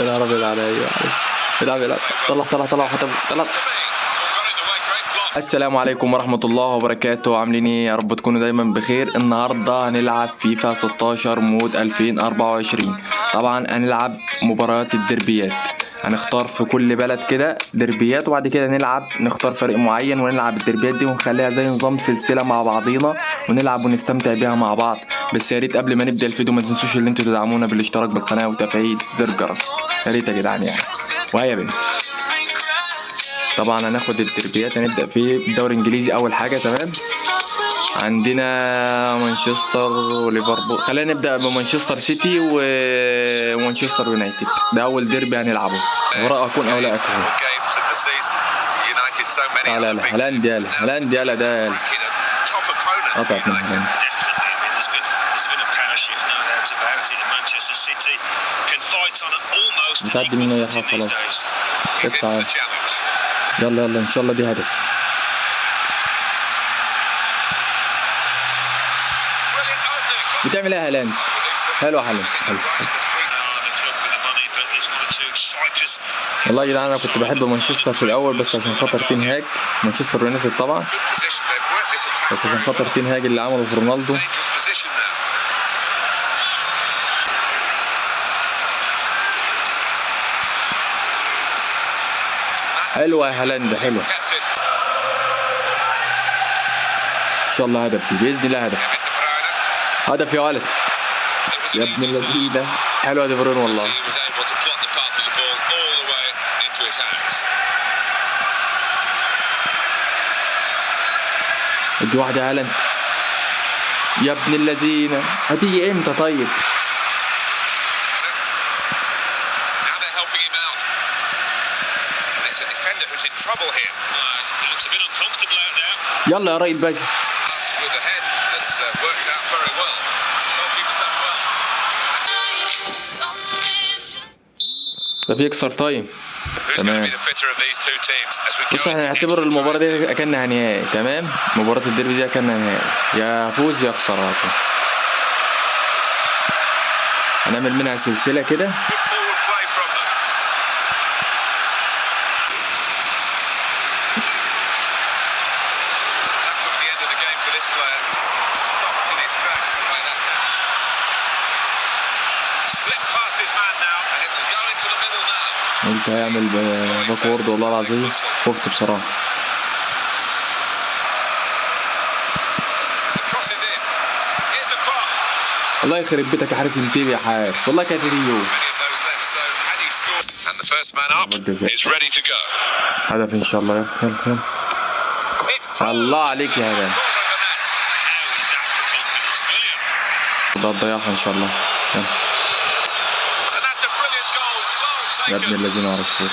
يا نهار ابيض عليا. العب العب، طلع طلع طلع حتى طلع. السلام عليكم ورحمة الله وبركاته. عاملين ايه؟ يا رب تكونوا دايما بخير. النهاردة هنلعب فيفا 16 mode 2024. طبعا هنلعب مباريات الديربيات، هنختار في كل بلد كده ديربيات، وبعد كده نلعب نختار فريق معين ونلعب الديربيات دي ونخليها زي نظام سلسلة مع بعضينا ونلعب ونستمتع بيها مع بعض. بس يا ريت قبل ما نبدأ الفيديو ما تنسوش ان انتوا تدعمونا بالاشتراك بالقناة وتفعيل زر الجرس، يا ريت يا جدعان يعني. وهيا بينا. طبعا هناخد الديربيات، هنبدأ في الدوري الانجليزي اول حاجة. تمام، عندنا مانشستر وليفربول. خلينا نبدأ بمانشستر سيتي ومانشستر يونايتد، ده اول ديربي هنلعبه. وراء اكون او لا اكون. لا لا هالاند، يالا هالاند، يالا ده يالا. قطعت من هالاند. بتعدي منه يا حاجة خلاص. اقطع. يلا يلا ان شاء الله دي هدف. بتعمل ايه يا هالاند؟ حلو هالاند، حلو. والله يا جدعان انا كنت بحب مانشستر في الاول، بس عشان خاطر تين هاج، مانشستر يونايتد طبعا، بس عشان خاطر تين هاج اللي عمله في رونالدو. حلوة يا هالاند، حلوة. ان شاء الله هدف دي باذن الله، هدف هدف يا ولد يا ابن اللذينه. حلوة يا دي بروين والله. ادي واحدة يا هالاند يا ابن اللذينه. هتيجي امتى طيب؟ يلا يا راجل باجي. ده في extra time. تمام، بص احنا هنعتبر المباراة دي اكنها نهائي. تمام، مباراة الديربي دي اكنها نهائي، يا فوز يا خسارة. هنعمل منها سلسلة كده. قلت هيعمل backward والله العظيم خفت بصراحة. الله يخرب بيتك يا حارس انتبه يا حارس، والله كانت ريو. هدف ان شاء الله. يلا يلا يلا، الله عليك يا هلال. ده تضيعها ان شاء الله. يلا يا ابن الذين عرفوا.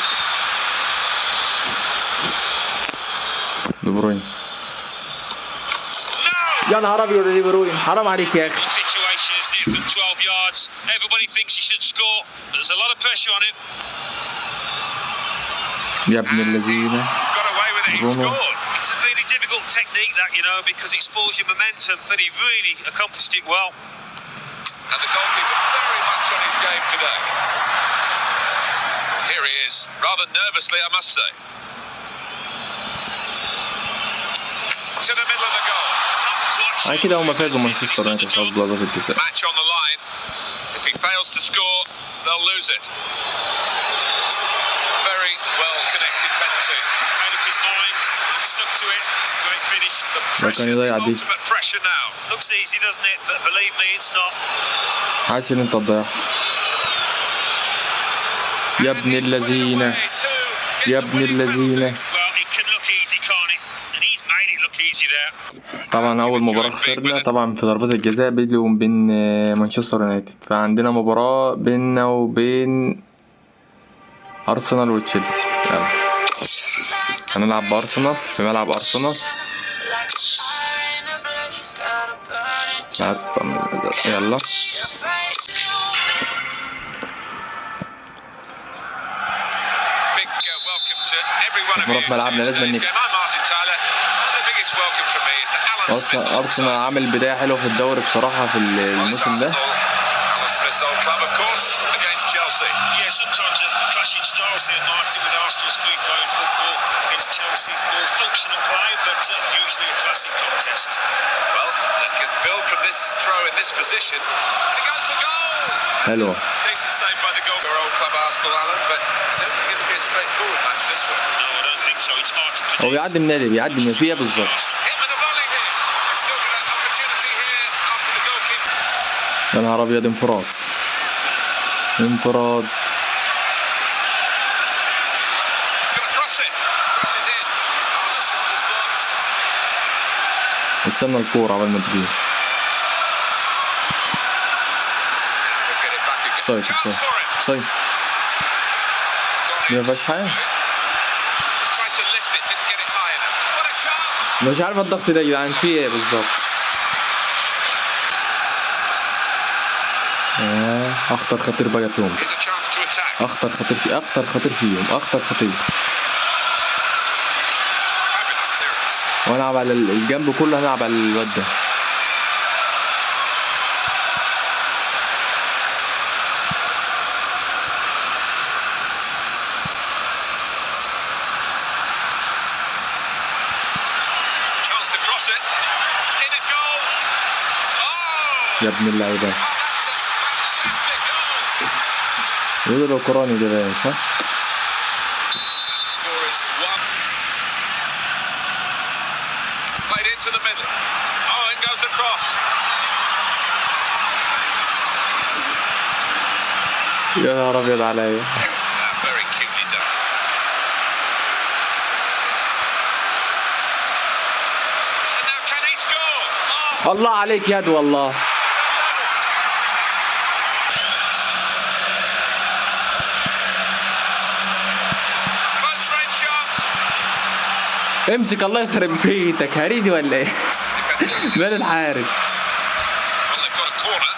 دي بروين، يا نهار ابيض يا دي بروين، حرام عليك يا اخي. يا ابن الذين برونو. Here he is, rather nervously, I must say. To the middle of the goal. على كده هما فازوا مانشستر يونايتد خلاص بلحظة التسعة. Match on the line. If he fails to score, they'll lose it. Very well connected penalty. Made up his mind and stuck to it. Great finish. ده كان يضيع دي. Ultimate pressure now. Looks easy, doesn't it? But believe me, it's not. حاسس ان انت تضيعها يا ابن اللذينة، يا ابن اللذينة. طبعا اول مباراة خسرنا طبعا في ضربات الجزاء بيني وبين مانشستر يونايتد، فعندنا مباراة بيننا وبين ارسنال وتشيلسي. يلا هنلعب بارسنال في ملعب ارسنال. يلا مباراة في ملعبنا لازم نكسب. أرسنال عامل بداية حلوة في الدوري بصراحة في الموسم ده. Smith's old club, of course, against Chelsea. Yeah, sometimes a clashing styles here, Martin, with Arsenal's free-flowing football against Chelsea's more functional play, but usually a classic contest. Well, they can build from this throw in this position. And he goes for goal! حلوة. Decent save by the goal. Your old club Arsenal, Alan, but I don't think it'll be a straightforward match this one. No, I don't think so. It's hard to هو predict. بيعدي من اللي بيعدي من فيها بالظبط. Hit with a volley here. They've still got an opportunity here after the goalkeeper. يا نهار ابيض، انفراد انفراد. He's going to cross it. Crosses in. Oh, the shot was blocked. استنى الكورة قبل ما تجيب. Now he'll get it back again. offside. Chance offside. for it. offside. Gone دي ما in. فيهاش حاجة. Just tried to lift it, didn't get it high enough. What a chance! مش عارف الضغط ده يا جدعان فيه ايه بالظبط. اخطر خطير بقى فيهم. Here's a chance to attack. اخطر خطير في اخطر خطير فيهم، اخطر خطير. Fabulous clearance. والعب على الجنب كله، هنلعب على الواد ده. Chance to cross it. In a goal. Oh! يا ابن اللعيبة. Oh, that's a fantastic goal. يقولوا لو كوراني ده باين صح؟ And the score is one. Played into the middle. Oh, in goes the cross. يا نهار ابيض عليا. Very cutely done. And now can he score? Oh, الله عليك ياد والله. Close range chance. امسك الله يخرب بيتك، هريدي ولا ايه؟ Defender. مال الحارس. Well, they've got a corner.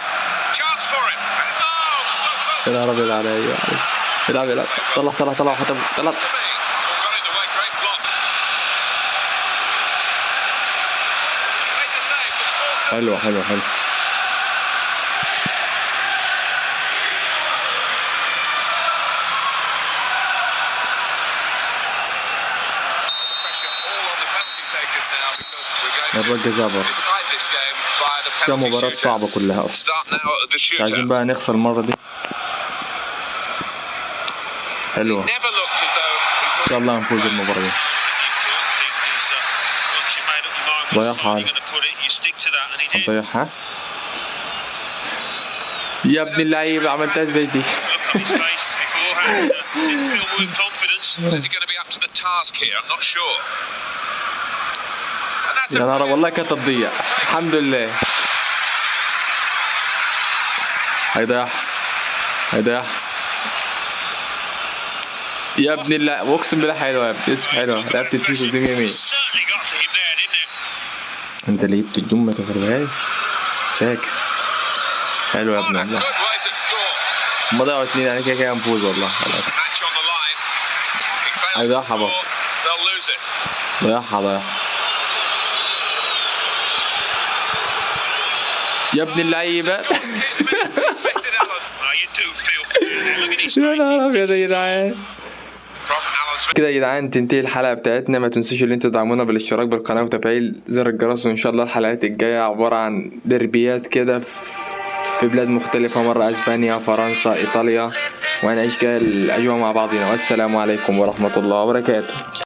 Chance for it. Oh, so close يا نهار ابيض عليا. العب العب، طلع طلع طلع حتى طلع. to be. Oh, got in the way. Great block. Made the save, but the ball's still حلو حلو حلو. Well, the pressure all on the penalty takers now because we're going ضربة to جزاء برضه. decide this game by the فيها penalty مباراة shootout. صعبة كلها اصلا. Start now at the مش عايزين shootout. بقى نخسر المرة دي. حلوة. Never looked as though he ان شاء الله هنفوز المباراة دي. The important thing is once you've made up your mind which ضيعها side علي. you're going to put it, you stick to that, and he did. هتضيعها يا ابن اللعيبة، عملتها ازاي دي؟ Look on his face beforehand. Didn't fill with confidence. Is he going to be up to the task here? I'm not sure. And that's يا a نهار والله كانت تضيع، الحمد لله. هيضيعها هيضيعها يا ابن الله، واقسم بالله حلوة يا ابني، يوسف حلوة، لعبت فيفا دي 100 100. Certainly got to him there, didn't it? انت اللي جبت الجون ما تخربهاش ساكت. حلو يا What ابن a الله. good way to score. هما ضيعوا اتنين يعني كده كده هنفوز والله خلاص. Match on the line. If he fails to هيضيعها score, برضه. they'll lose it. ضيعها ضيعها يا ابن اللعيبة. Missed it, Alan. Oh, you do feel for him there. Look at his يا face. نهار ابيض يا جدعان. From Alan Smith. كده يا جدعان تنتهي الحلقة بتاعتنا. ما تنسوش ان انتوا تدعمونا بالاشتراك بالقناة وتفعيل زر الجرس، وان شاء الله الحلقات الجاية عبارة عن دربيات كده في بلاد مختلفة، مرة اسبانيا، فرنسا، ايطاليا، وهنعيش كده الاجواء مع بعضنا. والسلام عليكم ورحمة الله وبركاته.